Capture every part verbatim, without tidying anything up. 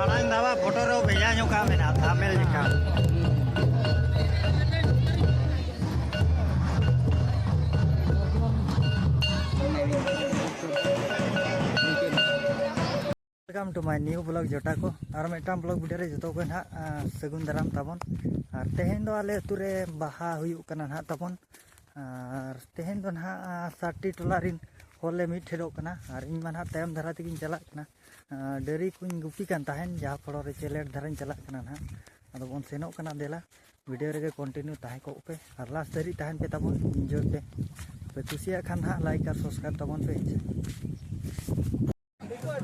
ᱢᱟᱲᱟᱝ ᱫᱷᱟᱣᱟ ᱯᱷᱳᱴᱳ ᱨᱮ ᱵᱷᱮᱡᱟ ᱧᱚᱜ ᱠᱟᱜ ᱢᱮᱱᱟᱜᱼᱟ, ᱛᱷᱟᱢᱮᱞ ᱞᱮᱠᱟ᱾ Welcome to my new vlog ᱡᱚᱴᱟ ᱠᱚ᱾ ᱟᱨ ᱢᱤᱫᱴᱟᱝ vlog video ᱨᱮ ᱡᱚᱛᱚ ᱠᱚ ᱱᱟᱦᱟᱜ, ᱟᱸ, ᱥᱟᱹᱜᱩᱱ ᱫᱟᱨᱟᱢ ᱛᱟᱵᱚᱱ᱾ ᱟᱨ ᱛᱮᱦᱮᱧ ᱫᱚ ᱟᱞᱮ ᱟᱹᱛᱩ ᱨᱮ ᱵᱟᱦᱟ ᱦᱩᱭᱩᱜ ᱠᱟᱱᱟ ᱱᱟᱦᱟᱜ ᱛᱟᱵᱚᱱ᱾ ᱟᱨ ᱛᱮᱦᱮᱧ ᱫᱚ ᱱᱟᱦᱟᱜ, ᱟᱸ, ᱥᱟᱛᱴᱤ ᱴᱚᱞᱟ ᱨᱮᱱ ᱦᱚᱲ ᱞᱮ ᱢᱤᱫ ᱴᱷᱮᱱᱚᱜ ᱠᱟᱱᱟ᱾ ᱟᱨ ᱤᱧ ᱢᱟ ᱱᱟᱦᱟᱜ ᱛᱟᱭᱚᱢ ᱫᱷᱟᱨᱟ ᱛᱮᱜᱤᱧ ᱪᱟᱞᱟᱜ ᱠᱟᱱᱟ᱾ ᱟᱸ, ᱰᱟᱹᱝᱨᱤ ᱠᱚᱧ ᱜᱩᱯᱤ ᱠᱟᱱ ᱛᱟᱦᱮᱱ, ᱡᱟᱦᱟᱸ ᱯᱷᱚᱲᱚ ᱨᱮ ᱪᱮ late ᱫᱷᱟᱨᱟᱧ ᱪᱟᱞᱟᱜ ᱠᱟᱱᱟ ᱱᱟᱦᱟᱜ᱾ ᱟᱫᱚ ᱵᱚᱱ ᱥᱮᱱᱚᱜ ᱠᱟᱱᱟ, ᱫᱮᱞᱟ᱾ video ᱨᱮᱜᱮ continue ᱛᱟᱦᱮᱸ ᱠᱚᱜ ᱯᱮ ᱟᱨ last ᱫᱷᱟᱹᱨᱤᱡ ᱛᱟᱦᱮᱱ ᱯᱮ ᱛᱟᱵᱚᱱ, enjoy ᱯᱮ᱾ ᱯᱮ ᱠᱩᱥᱤᱭᱟᱜ ᱠᱷᱟᱱ ᱦᱟᱸᱜ like ᱟᱨ subscribe ᱛᱟᱵᱚᱱ ᱯᱮ᱾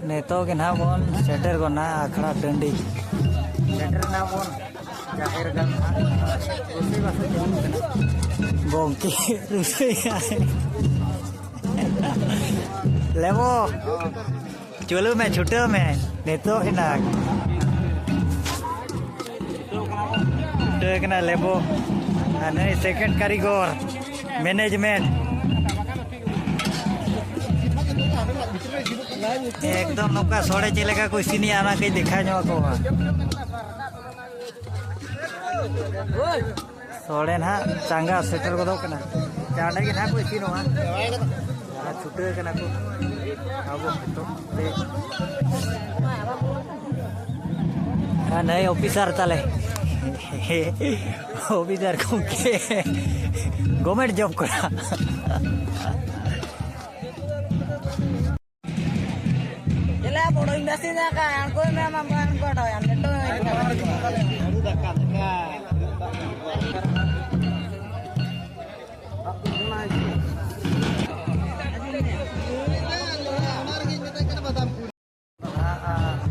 ᱱᱤᱛᱚᱜ ᱜᱮ ᱱᱟᱦᱟᱜ ᱵᱚᱱ ᱥᱮᱴᱮᱨ ᱜᱚᱫ ᱱᱟ ᱟᱠᱷᱲᱟ ᱴᱟᱺᱰᱤ᱾ ᱥᱮᱴᱮᱨ ᱱᱟ ᱵᱚᱱ ᱡᱟᱦᱮᱨ ᱜᱟᱲ ᱱᱟᱦᱟᱜ᱾ ᱨᱩᱥᱟᱹᱭ ᱵᱟᱥᱮ ᱪᱟᱹᱞᱩᱜ ᱠᱟᱱᱟ᱾ ᱜᱚᱢᱠᱮ ᱨᱩᱥᱟᱹᱭ ᱞᱮᱵᱚ᱾ ᱪᱩᱞᱩ ᱢᱮ, ᱪᱷᱩᱴᱟᱹᱣ ᱢᱮ, ᱱᱤᱛᱚᱜ ᱮᱱᱟᱝ᱾ ᱪᱷᱩᱴᱟᱹᱣ ᱠᱟᱱᱟ ᱞᱮᱵᱚ᱾ ᱟᱨ ᱱᱩᱭ second ᱠᱟᱹᱨᱤᱜᱚᱨ, management᱾ ᱮᱠᱫᱚᱢ ᱱᱚᱝᱠᱟ ᱥᱚᱲᱮ ᱪᱮᱫ ᱞᱮᱠᱟ ᱠᱚ ᱤᱥᱤᱱᱮᱜᱼᱟ, ᱚᱱᱟ ᱠᱟᱹᱡ ᱫᱮᱠᱷᱟᱣ ᱧᱚᱜ ᱟᱠᱚᱣᱟ᱾ ᱥᱚᱲᱮ ᱱᱟᱦᱟᱜ ᱪᱟᱸᱜᱟ ᱥᱮᱴᱮᱨ ᱜᱚᱫᱚᱜ ᱠᱟᱱᱟ᱾ ᱪᱟᱸᱰᱮ ᱜᱮ ᱱᱟᱦᱟᱜ ᱠᱚ ᱤᱥᱤᱱᱚᱜᱼᱟ᱾ ᱟᱨ ᱪᱷᱩᱴᱟᱹᱣ ᱠᱟᱱᱟ ᱠᱚ ᱟᱵᱚ ᱱᱤᱛᱚᱜ ᱛᱮ᱾ ᱟᱨ ᱱᱟᱹᱭ officer ᱛᱟᱞᱮ᱾ Officer ᱜᱚᱢᱠᱮ᱾ Government job ᱠᱚᱲᱟ᱾ ᱪᱮᱞᱟ ᱵᱚᱲᱚᱧ ᱵᱟᱥᱤᱧ ᱟᱠᱟᱱ, ᱚᱠᱚᱭ ᱢᱮ ᱟᱢᱟᱜ ᱵᱟᱝ ᱵᱟᱰᱟᱭᱟ, ᱱᱤᱛᱚᱜ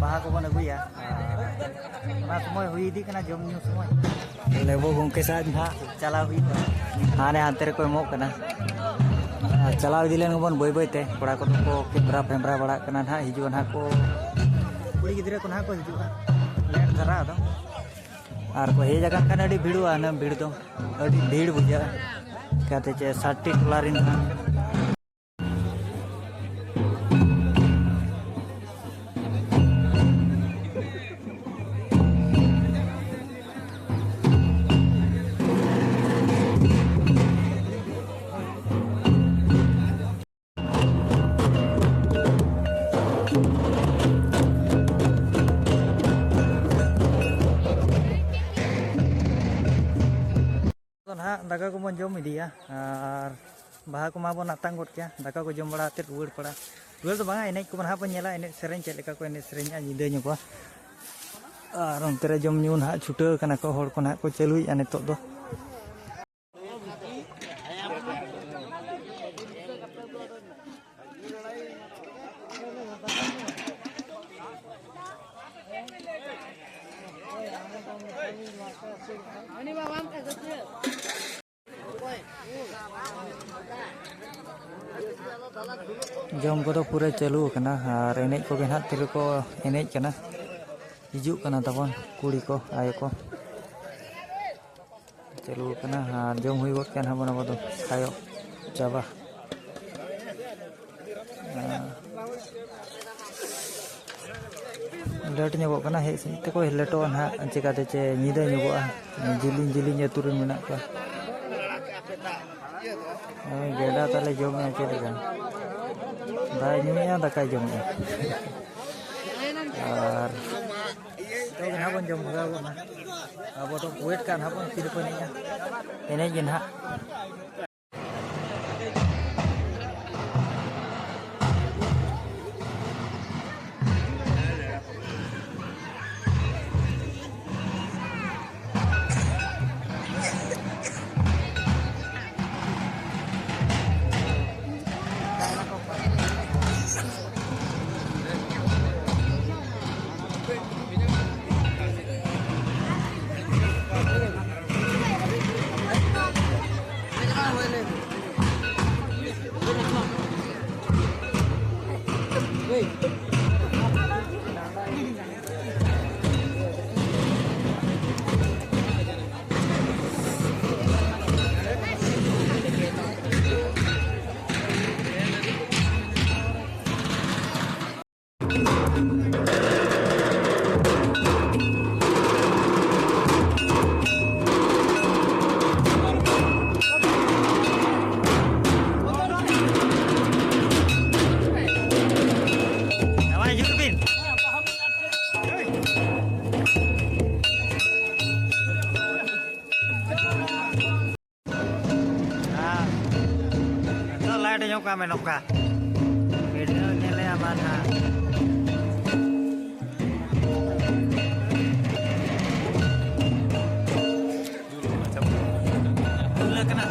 ᱵᱟᱦᱟ ᱠᱚᱵᱚᱱ ᱟᱹᱜᱩᱭᱟ᱾ ᱚᱱᱟ ᱥᱚᱢᱚᱭ ᱦᱩᱭ ᱤᱫᱤᱜ ᱠᱟᱱᱟ, ᱡᱚᱢ ᱧᱩ ᱥᱚᱢᱚᱭ᱾ ᱞᱮᱵᱩ ᱜᱚᱢᱠᱮ ᱥᱟᱶ ᱱᱟᱦᱟᱜ ᱪᱟᱞᱟᱣ ᱦᱩᱭᱩᱜ ᱠᱟᱱᱟ᱾ ᱦᱟᱱᱮ ᱦᱟᱱᱛᱮ ᱨᱮᱠᱚ ᱮᱢᱚᱜ ᱠᱟᱱᱟ᱾ ᱟᱨ ᱪᱟᱞᱟᱣ ᱤᱫᱤ ᱞᱮᱱ ᱜᱮᱵᱚᱱ ᱵᱟᱹᱭ ᱵᱟᱹᱭ ᱛᱮ᱾ ᱠᱚᱲᱟ ᱠᱚᱫᱚ ᱠᱚ ᱠᱮᱢᱨᱟ ᱯᱷᱮᱢᱨᱟ ᱵᱟᱲᱟᱜ ᱠᱟᱱᱟ ᱱᱟᱦᱟᱜ, ᱦᱤᱡᱩᱜᱼᱟ ᱱᱟᱦᱟᱜ ᱠᱚ᱾ ᱠᱩᱲᱤ ᱜᱤᱫᱽᱨᱟᱹ ᱠᱚ ᱱᱟᱦᱟᱜ ᱠᱚ ᱦᱤᱡᱩᱜᱼᱟ᱾ ᱞᱮᱴ ᱫᱷᱟᱨᱟ ᱟᱫᱚ᱾ ᱟᱨ ᱠᱚ ᱦᱮᱡ ᱟᱠᱟᱱ ᱠᱷᱟᱱ ᱟᱹᱰᱤ ᱵᱷᱤᱲᱚᱜᱼᱟ, ᱦᱩᱱᱟᱹᱝ ᱵᱷᱤᱲ ᱫᱚ᱾ ᱟᱹᱰᱤ ᱵᱷᱤᱲ ᱵᱩᱡᱷᱟᱹᱜᱼᱟ᱾ ᱪᱤᱠᱟᱹᱛᱮ ᱪᱮ ᱥᱟᱛᱴᱤ ᱴᱚᱞᱟ ᱨᱮᱱ ᱦᱟᱸᱜ᱾ ᱫᱟᱠᱟ ᱠᱚᱵᱚᱱ ᱡᱚᱢ ᱤᱫᱤᱭᱟ ᱟᱨ ᱵᱟᱦᱟ ᱠᱚᱢᱟ ᱵᱚᱱ ᱟᱛᱟᱝ ᱜᱚᱫ ᱠᱮᱭᱟ᱾ ᱫᱟᱠᱟ ᱠᱚ ᱡᱚᱢ ᱵᱟᱲᱟ ᱠᱟᱛᱮᱫ ᱨᱩᱣᱟᱹᱲ ᱯᱟᱲᱟ, ᱨᱩᱣᱟᱹᱲ ᱫᱚ ᱵᱟᱝᱟ, ᱮᱱᱮᱡ ᱠᱚᱵᱚᱱ ᱦᱟᱸᱜ ᱵᱚᱱ ᱧᱮᱞᱟ, ᱮᱱᱮᱡ ᱥᱮᱨᱮᱧ ᱪᱮᱫ ᱞᱮᱠᱟ ᱠᱚ ᱮᱱᱮᱡ ᱥᱮᱨᱮᱧᱟ ᱧᱤᱫᱟᱹ ᱧᱚᱜᱚᱜᱼᱟ᱾ ᱟᱨ ᱚᱱᱛᱮ ᱨᱮ ᱡᱚᱢ ᱧᱩ ᱱᱟᱦᱟᱜ ᱪᱷᱩᱴᱟᱹᱣ ᱠᱟᱱᱟ ᱠᱚ, ᱦᱚᱲ ᱠᱚ ᱱᱟᱦᱟᱜ ᱠᱚ ᱪᱟᱹᱞᱩᱭᱮᱫᱼᱟ ᱱᱤᱛᱚᱜ ᱫᱚ᱾ ᱡᱚᱢ ᱠᱚᱫᱚ ᱯᱩᱨᱟᱹ ᱪᱟᱹᱞᱩ ᱟᱠᱟᱱᱟ ᱟᱨ ᱮᱱᱮᱡ ᱠᱚᱜᱮ ᱱᱟᱦᱟᱜ ᱛᱤᱨᱮᱠᱚ ᱮᱱᱮᱡ ᱠᱟᱱᱟ᱾ ᱦᱤᱡᱩᱜ ᱠᱟᱱᱟ ᱛᱟᱵᱚᱱ ᱠᱩᱲᱤ ᱠᱚ, ᱟᱭᱳ ᱠᱚ᱾ ᱪᱟᱹᱞᱩ ᱟᱠᱟᱱᱟ ᱟᱨ ᱡᱚᱢ ᱦᱩᱭ ᱜᱚᱫ ᱠᱟᱱ ᱦᱟᱸᱜ ᱵᱚᱱ ᱟᱵᱚ ᱫᱚ ᱠᱷᱟᱭᱚᱜ ᱪᱟᱵᱟ᱾ ᱞᱮᱴ ᱧᱚᱜᱚᱜ ᱠᱟᱱᱟ, ᱦᱮᱡ ᱥᱮᱫ ᱛᱮᱠᱚ ᱞᱮᱴᱚᱜᱼᱟ ᱱᱟᱦᱟᱜ, ᱪᱮᱠᱟᱛᱮ ᱪᱮ ᱧᱤᱫᱟᱹ ᱧᱚᱜᱚᱜᱼᱟ᱾ ᱡᱤᱞᱤᱧ ᱡᱤᱞᱤᱧ ᱟᱹᱛᱩ ᱨᱮᱱ ᱢᱮᱱᱟᱜ ᱠᱚᱣᱟ᱾ ᱦᱮᱸ, ᱜᱮᱰᱟ ᱛᱟᱞᱮ ᱡᱚᱢᱮᱜᱼᱟ ᱪᱮᱫ ᱞᱮᱠᱟ? ᱫᱟᱜ ᱧᱩᱭᱮᱜᱼᱟ, ᱫᱟᱠᱟᱭ ᱡᱚᱢᱮᱜᱼᱟ᱾ ᱟᱨ ᱱᱤᱛᱚᱜ ᱜᱮ ᱱᱟᱦᱟᱜ ᱵᱚᱱ ᱡᱚᱢ ᱵᱷᱟᱜᱟᱣ ᱜᱚᱫ ᱱᱟ᱾ ᱟᱵᱚ ᱫᱚ ᱣᱮᱴ ᱠᱟᱜ ᱱᱟᱦᱟᱜ ᱵᱚᱱ, ᱛᱤ ᱨᱮᱠᱚ ᱮᱱᱮᱡᱼᱟ, ᱮᱱᱮᱡ ᱜᱮ ᱱᱟᱦᱟᱜ᱾ ᱢᱮ ᱱᱚᱝᱠᱟ᱾ ᱵᱷᱤᱰᱤᱭᱳ ᱧᱮᱞᱮᱭᱟ ᱵᱟᱝ ᱦᱟᱸᱜ᱾ ᱵᱷᱩᱞ ᱟᱠᱟᱱᱟ᱾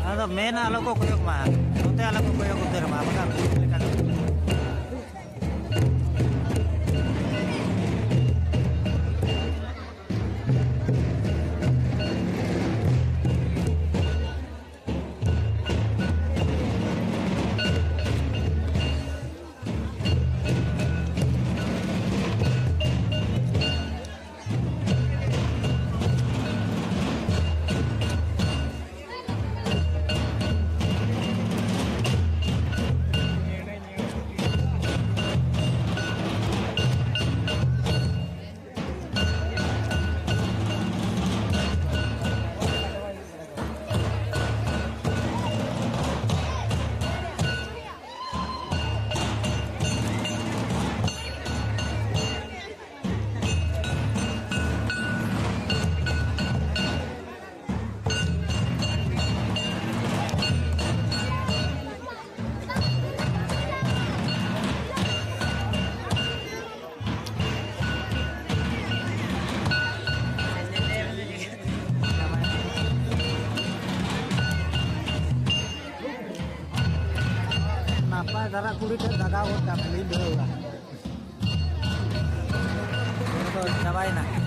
ᱟᱫᱚ ᱢᱮᱱᱟ ᱟᱞᱚ ᱠᱚ ᱠᱚᱭᱚᱜ ᱢᱟ, ᱱᱚᱛᱮ ᱟᱞᱚ ᱠᱚ ᱠᱚᱭᱚᱜ ᱩᱛᱟᱹᱨ ᱢᱟ, ᱵᱟᱠᱷᱟᱱ ᱪᱮᱫ ᱞᱮᱠᱟ ᱱᱟᱯᱟᱭ ᱫᱷᱟᱨᱟ ᱠᱩᱲᱤ ᱴᱷᱮᱱ ᱫᱟᱜᱟᱣ ᱜᱚᱫ ᱠᱟᱜ ᱢᱮ, ᱞᱤᱧ ᱫᱷᱩᱨᱟᱹᱣ ᱠᱟᱱᱟ᱾ ᱫᱚ ᱪᱟᱵᱟᱭᱮᱱᱟ᱾